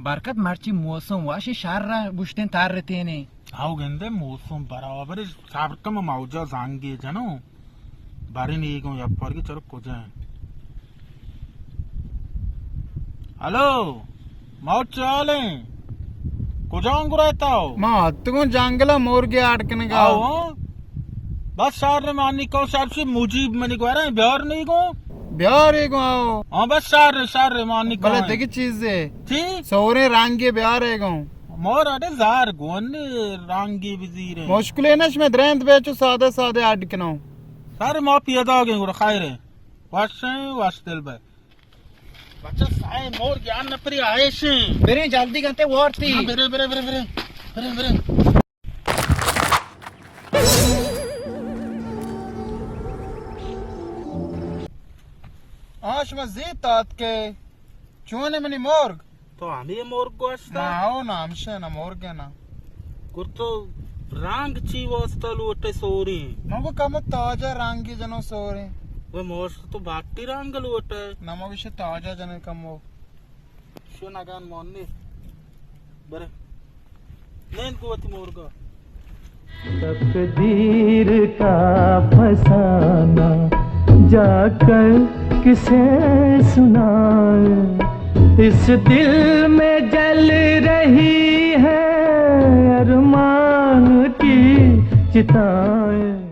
برکت، مرچی موسم واشی، شر ءَ گوشتیں تر تینے۔ ہاو گندے موسم برابر، صبر کم، موجا زنگے جنو۔ باریں ایگوں یا پرگی چرو کجا ہیں؟ ہلو، موج چالیں؟ کجا گرے تو؟ ما اتگوں جنگل ءَ مرگے اڈ کنگا۔ آو، ہاں۔ بس شر، مانی کو شر، چی مجیب منی گورا بیار نہیں گو۔ بیار ایگوں آو۔ ہاں، بس شر، شر، مانی کو بلے ہیں۔ دگہ چیزے۔ چی؟ سوریں رنگے بیار ایگوں۔ مور اڈے زار گون رنگی بزیریں۔ مشکلے نش، میں درند بیچو سادہ سادہ اڈ کنوں۔ سر ما پیدا گئے گڑا خیر ہے۔ وشیں وش دل بے۔ بچہ سائے مور گیان نپری آئیشیں۔ بریں جلدی گنتے وارتی۔ ہاں، برے، برے، برے، برے۔ برے، برے۔ آ شما زیت آتکے، چون منی مرگ؟ تو ہمے مرگ گوشتا؟ نا، او نا، ہمشے نا، مرگ نا۔ گر تو رنگ چی واسطہ لوٹے سوریں؟ من گو کمو تاجہ رنگی جنو سوریں۔ وہ موش تو باٹی رنگ لوٹے۔ نا، من گوشے تاجہ جنو کمو۔ شو نگان مانی۔ برے۔ نین گو وتی مرگا۔ تقدیر کا فسانہ جا کر کسے سنائیں، اس دل میں جل رہی ہے ارمان کی چتائیں۔